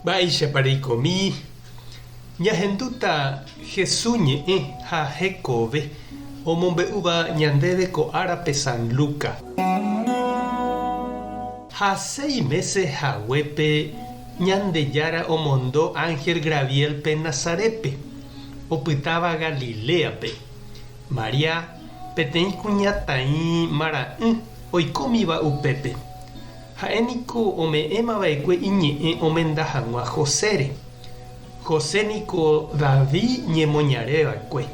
Mba'éichapa reikomi ñahendúta Hesu ñe'ẽ ha hekove omombe'úva ñandéve ko árape San Luca. Ha séi mése haguépe Ñandejára omondo ánhel Graviélpe Nazarétpe, opytáva Galiléape. María, peteĩ kuñataĩ mara'ỹ oikómiva upépe. Ha'e niko ome'ẽma va'ekue iñe'ẽ omenda hag̃ua Josére. José niko David ñemoñare va'ekue.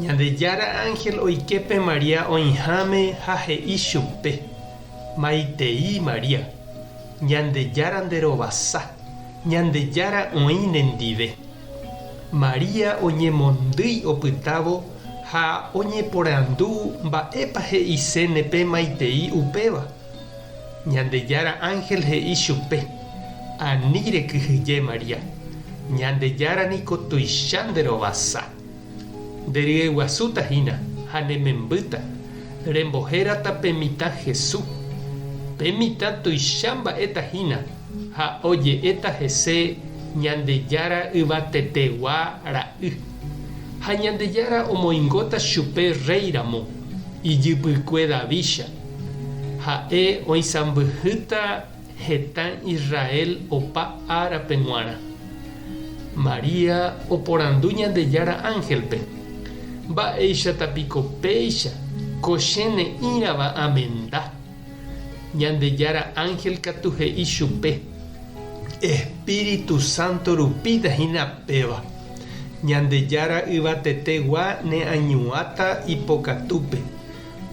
Ñandejára ánhel oike pe María oĩháme ha he'i chupe, Maitei María, Ñandejára nde rovasa, Ñandejára oĩ nendive. María oñemondýi opytávo ha oñeporandu mba'épa he'iséne pe maitei upéva. Ñandejára ánhel he'i chupe, Ani rekyhyje María, Ñandejára niko tuicha nde rovasa. Nde ryeguasúta hína ha ne membýta, rembohérata pe mitã Jesús. Pe mitã tuicha mba'éta hína ha oje'éta hese Ñandejára Yvatetegua Ra'y. Ha Ñandejára omoingóta chupe rréi ramo, ijypykue Davícha. Ha'e oisãmbyhýta hetã Israel opa árape g̃uarã. María oporandu Ñandejára ánhelpe, Mba'éichata piko péicha ko che ne'ĩrava amenda? Ñandejára ánhel katu he'i chupe, Espíritu Santo rupíta hína péva. Ñandejára yvatetegua ne añuãta ipokatúpe.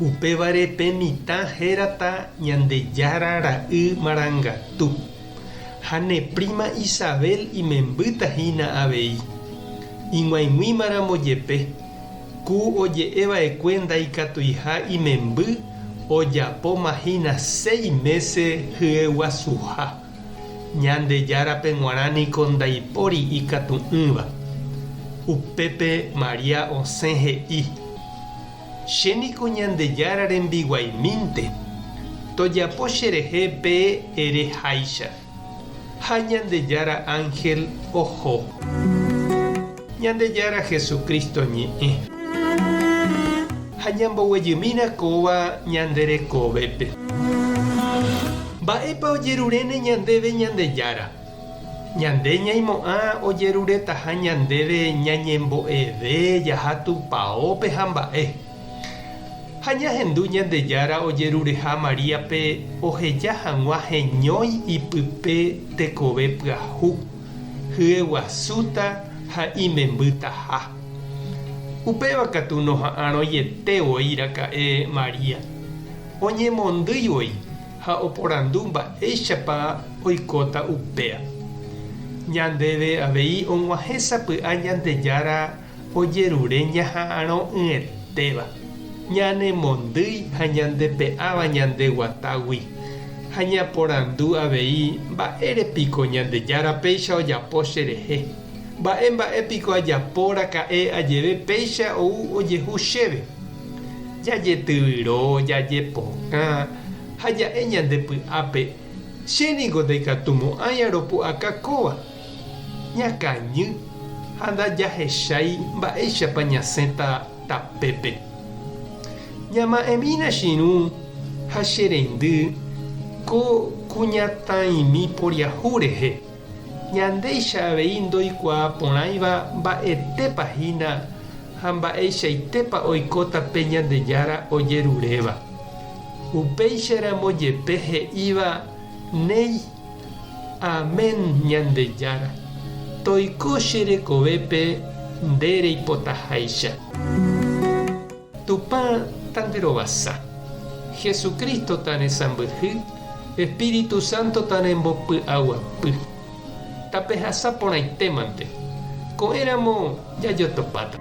Upévare pe mitã hérata Ñandejára Ra'y Marangatu. Ha ne príma Isabel imembýta hína avei. Ig̃uaig̃uímaramo jepe, Ku oje'e va'ekue ndaikatuiha imemby ojapóma hína séi mése hyeguasuha. Ñandejárape g̃uarã niko ndaipóri ikatu'ỹva. Upépe María osẽ he'i, Che niko Ñandejára rembiguaimínte, tojapo cherehe pe ere háicha. Ha Ñandejára ánhel oho. Ñandejára Jesucristo ñe'ẽ. Ha ñamboguejymína kóva ñande rekovépe. Mba'épa ojeruréne ñandéve Ñandejára? Ñande ñaimo'ã ojeruretaha ñandéve ñañembo'eve jaha tupaópe ha mba'e. Ha ñahendu Ñandejára ojerureha Maríape oheja hag̃ua heñói ipype tekove pyahu, hyeguasúta ha imembytaha. Upéva katu noha'arõiete voi raka'e María. Oñemondýi voi ha oporandu mba'éichapa oikóta upéa. Ñandéve avei og̃uahẽ sapy'a Ñandejára Ojerure ñaha'arõ'ỹetéva, ñanemondýi ha ñandepe'áva ñande guatágui, ha ñaporandu avei mba'ére piko Ñandejára péicha ojapo cherehe, mba'e mba'e piko ajapo raka'e ajeve péicha ou ojehu chéve. Jajetyvyro, jajepokã ha ja'e ñande py'ápe, Che niko ndaikatumo'ãi aropu'aka kóva. Ñakañy ha ndajahechái mba'éichapa ñasẽta tapépe. Ñama'ẽmína che irũ ha che reindy ko kuñataĩmi poriahu rehe, ñandéicha avei ndoikuaa porãiva mba'etépa hína ha mba'eichaitépa oikóta pe Ñandejára ojeruréva. Upéicharamo jepe he'íva néi. Amén Ñandejára, toiko che rekovépe nde reipotaháicha. Tupã tanderovasa, Jesucristo tanesãmbyhy, Espíritu Santo tanembopy'aguapy. Tapehasa porãitémante. Ko'ẽramo jajotopáta.